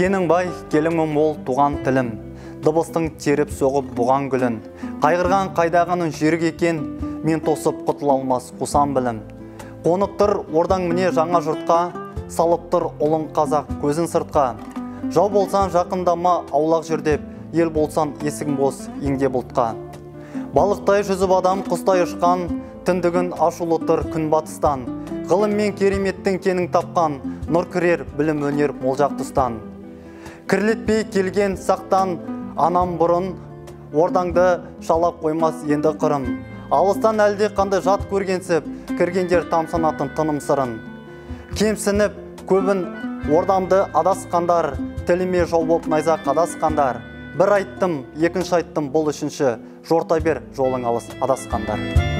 Кенің бай, келімі мол туған тілім, дыбыстың теріп соғып бұған гүлін. Қайғырған қайдағының жүйрік екен, мен тосып құтыла алмас қусам білім. Қоныптыр ордаң міне жаңа жұртқа, салыптыр ұлың қазақ көзін сыртқа. Жау болсаң жақындама аулақ жүр деп, ел болсаң есігің бос еңде бұлтқа. Балықтай жүзіп адам құстай ұшқан, түндігін ашулы тұр күн батыстан. Ғылым мен кереметтің кенін тапқан, нұр кірер білім өнер мол жақ тұстан. Кірлетпей келген сақтан анам бұрын, ордаңды шалап қоймас енді қырым. Алыстан әлде қандай жат көргенсіп, кіргендер тамсанатын тыным сырын. Кемсініп көбін ордамды адасқандар, тіліме жау боп найза қадасқандар. Бір айттым, екінші айттым, бұл үшінші, жорта бер жолың алыс адасқандар.